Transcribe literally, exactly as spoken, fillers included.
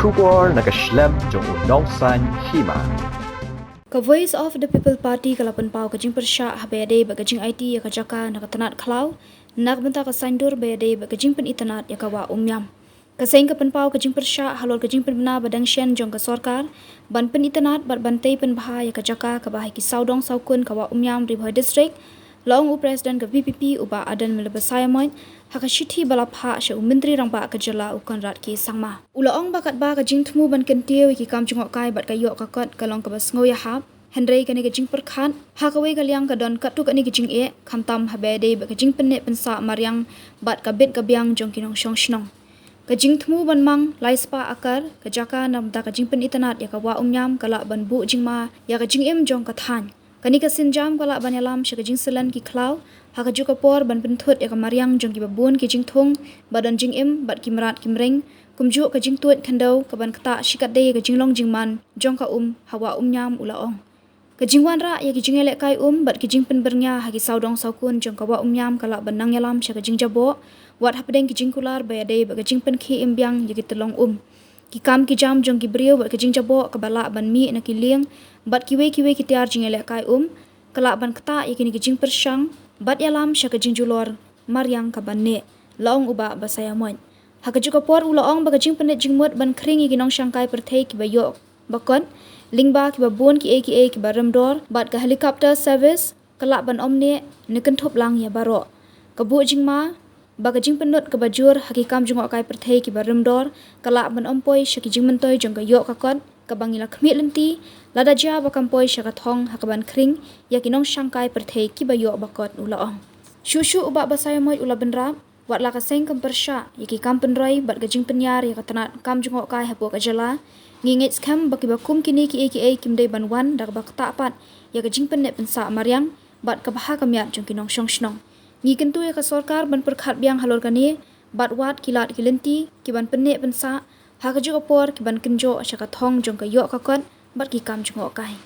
Khubor na ka shlem jong u Nongsaiñ Hima. Ka Voice of the People Party ka la pynpaw ka jingpyrshah haba ïadei bad ka jingaiti ïa ka jaka na ka tnat khlaw na ka bynta ka saiñdur ba ïadei bad ka jingpynitynnad ïa ka Wah Umïam. Ka seng ka pynpaw ka jingpyrshah halor ka jingpynbna ba dang shen jong ka sorkar ban pynitynnad bad ban tei pynbha ïa ka jaka kaba ha ki sawdong sawkun ka Wah Umïam, Ri Bhoi District, la ong u President ka V P P u Bah Ardent Miller Basaiawmoit ha ka shithi ba la phah sha u Myntri Rangbah ka jylla u Conrad K Sangma. U la ong ba katba ka jingthmu ban kyntiew ïa ki kam jngohkai bad ka ïoh ka kot ka long kaba sngewïahap, hynrei kane ka jingpyrkhat ha kawei ka liang ka don katto katne ka jingeh, khamtam haba ïadei bad ka jingpynneh pynsah mariang bad ka bit ka biang jong ki nongshong shnong. Ka jingthmu ban mang lai spah akar ka jaka na ka bynta ka jingpynitynnad ïa ka Wah Umïam ka lah ban buh jingma ïa ka jingim jong ka thaiñ. Kane ka sienjam ka lah ban ïalam sha ka jingsyllem ki khlaw ha kajuh ka por ban pynthut ïa ka mariang jong kiba bun ki jingthung ba don jingim bad ki mrad ki mreng, kumjuh ka jingtuid khyndew kaban ktah shikatdei ïa ka jinglong jingman jong ka um ha Wah Umïam, u la ong. Ka jingwanrah ïa ki jingïalehkai um bad ki jingpynbyrngia ha ki sawdong sawkun jong ka Wah Umïam ka lah ban nang ïalam sha ka jingjaboh, wat hapdeng ki jingkular ba ïadei bad ka jingpynkhie im biang ïa ki tyllong um. Ki kam ki jam jong ki briew bad ka jingjaboh kaba lah ban mih na ki lieng bad kiwei kiwei ki tiar jingïalehkai um ka lah ban ktah ïa kine ki jingpyrshang bad ïalam sha ka jingjulor mariang kaban neh, la ong u Bah Basaiawmoit. Ha kajuh ka por u la ong ba ka jingpynleit jingmut ban khring ïa ki nongshangkai pyrthei kiba ïoh ba kot lyngba kiba bun kiei kiei kiba rem dor bad ka helicopter service ka lah ban ym neh ne kynthup lang ïa baroh. Ka buh jingma ba ka jingpynlut kaba jur ha ki kam jngohkai pyrthei kiba rem dor ka lah ban ym poi sha ki jingmyntoi jong ka ïoh ka kot kaba ngi la khmih lynti, lada jia ba kam poi sha ka thong ha kaban khring ïa ki nongshangkai pyrthei kiba ïoh ba kot, u la ong. Shuh shuh u Bah Basaiawmoit u la bynrap, wat la ka seng kam pyrshah ïa ki kam pynroi bad ka jingpynïar ïa ka tnat kam jngohkai hapoh ka jylla, ngi ngeit skhem ba kiba kum kine kiei kiei kim dei ban wan da kaba ktah pat ïa ka jingpynneh pynsah mariang bad ka bha ka miat jong ki nongshong shnong. Ngi kyntu ïa ka sorkar ban pyrkhat biang halor kane bad wad ki lad ki lynti kiban pynneh pynsah ha kajuh ka por kiban kynjoh sha ka thong jong ka ïoh ka kot bad ki kam jngohkai.